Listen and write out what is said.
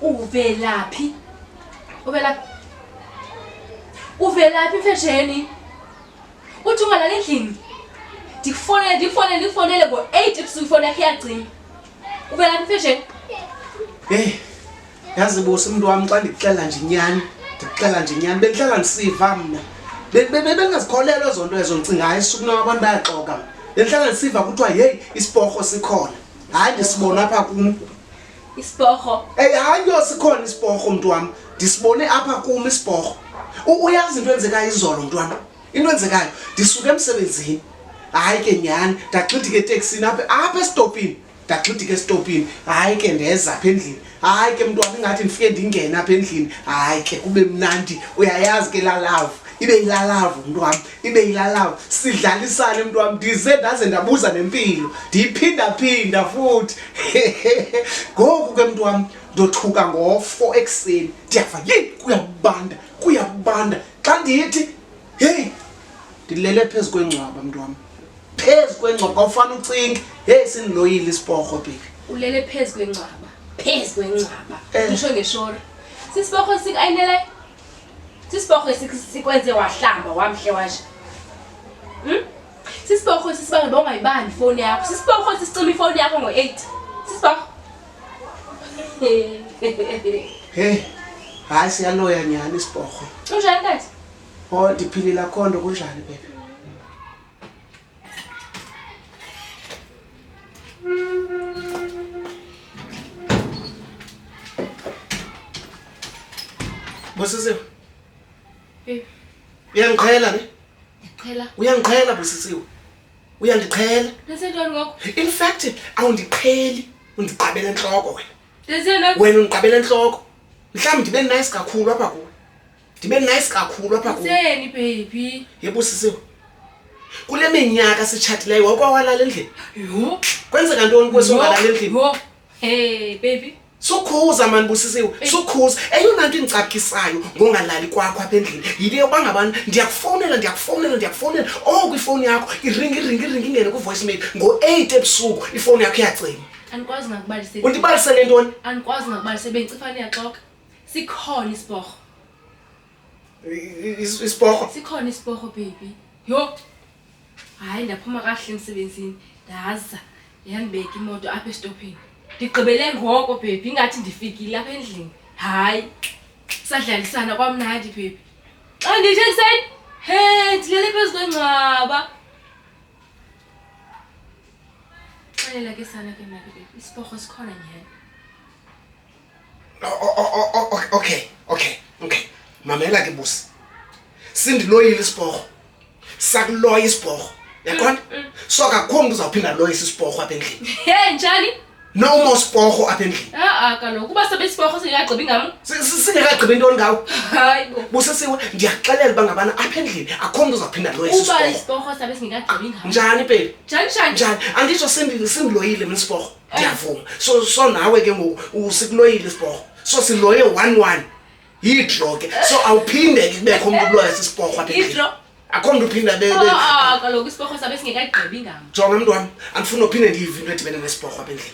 Uvelaphi? Uvelaphi? Uvelaphi mfesheni? Uthi ungalala endlini. Ndikufonele, ndikufonele, ndikufonele ngo-8 ebusuku ifoni yakho iyacima. Uvelaphi mfesheni? Hey, yazi busi umuntu wami xa ndikuxela nje inyani, ndikuxela nje inyani, bendihlala ndisiva mna. Bengingazikholelwa ezo nto ezo ndicinga hayi suku abantu bayaxoka mna. Bendihlala ndisiva kuthiwa heyi isiporho sikhona. Hayi ndisibona apha kum. Isiporho. Ey hayi yho sikhona isiporho mntu wam. Ndisibone apha kum isiporho. Uyazi into enzekayo izolo mntu wam. Into enzekayo ndisuke emsebenzini. Hayi ke nyhani ndaxidika eteksini apha apha esitopini. Ndaxidika esitopini. Hayi ke ndeza apha endlini. Hayi ke mntu wam ingathi ndifike ndingene apha endlini. Hayi ke kube mnandi. Uyayazi ke laa love. Ibe yilaa love mntu wam. Ibe yilaa love. Sidlalisane mntu wam. Ndize ndaze ndabuza nempilo. Ndiyiphindaphinda futhi. Ngoku ke mntu wam ndothuka ngo-4 ekuseni. Ndiyava yeyi kuyabanda, kuyabanda. Xa ndithi heyi ndilele phezu kwengcwaba mntu wam. Phezu kwengcwaba kwawufana ucinge. Heyi sindiloyile isiporho baby. Ulele phezu kwengcwaba. Phezu kwengcwaba. Eh. Usho ngeshori. Sisiporho sikayineleyo. Sisiporho sikwenze wahlamba wamhle waje. Sisiporho sisibangela uba ungayibambi ifowuni yakho. Sisiporho sisicima ifowuni yakho ngo-8. Sisiporho. Heyi hayi siyaloya nyhani isiporho. Unjani tata? Oh ndiphilile akho nto kunjani baby? Busisiwe. Hey. Uyangiqhela ne? Ndiqhela. Uyangiqhela Busisiwe. Uyandiqhela. Ndenze ntoni ngoku? In fact awundiqheli, undiqabela entloko wena. Ndenze ntoni? Wena undiqabela entloko. Mhlawumbi ndibe nice kakhulu apha kuwe. Ndibe nice kakhulu apha kuwe. Ndenzeni baby? Yebusisiwe. Kule minyaka sitshatileyo wakwawalala endlini. Yho. Kwenzeka ntoni kuwe songalala endlini? Yho. Hey baby. Sukhuza mani Busisiwe, sukhuza. Eyona nto indicaphukisisayo ngongalali kwakho apha endlini yile yokuba ngabana ndiyakufowunela, ndiyakufowunela, ndiyakufowunela. Oko ifowuni yakho iringi, iringi, iringi ingene kwi-voicemail. Ngo-8 ebusuku ifowuni yakho iyacima. Andikwazi ngakubalisela. Undibalisele ntoni? Andikwazi ngakubalisela bendicifana iyaxoka. Sikhona isiporho. Isiporho? Sikhona isiporho baby. Yho. Hayi ndaphuma kakuhle emsebenzini ndaza yandibeka imoto apha esitophini. Ndigqibele ngoko baby ingathi ndifikile apha endlini. Hayi sadlalisana kwamnandi baby. Xa ndithi ekuseni he ndilele phezu kwengcwaba. Xelela ke sana ke mna ke baby isiporho sikhona nyhani. Okay, okay, okay. Mamela ke Busi. Sindiloyile isiporho. Sakuloya isiporho. Uyaqonda? So akukho mntu uzawuphinda aloyise isiporho apha endlini. He njani? No more siporho apha endlini. Ha-a kaloku uba sobe isiporho singekagqibi ngam. Singekagqibi ntoni ngawe? Hayi bo. Busisiwe, ndiyakuxelela uba ngabana apha endlini akukho mntu uzawuphinda aloyise Uba isiporho. isiporho sabe singekagqibi ngam. Njani baby? Njani njani? Njani? Anditsho sindiloyile mna isiporho. Ndiyavuma. So so nawe ke ngoku sikuloyile isiporho. So siloye 1-1. Yidraw ke. So awuphinde ke kubekho umntu uloya sisiporho apha endlini. Yidraw? Akho mntu uphinda be, be. Ah, kaloku isiporho sabe singekagqibi ngam. Jonga mntu wam, andifuni nophinde ndiyive into edibene nesiporho apha endlini.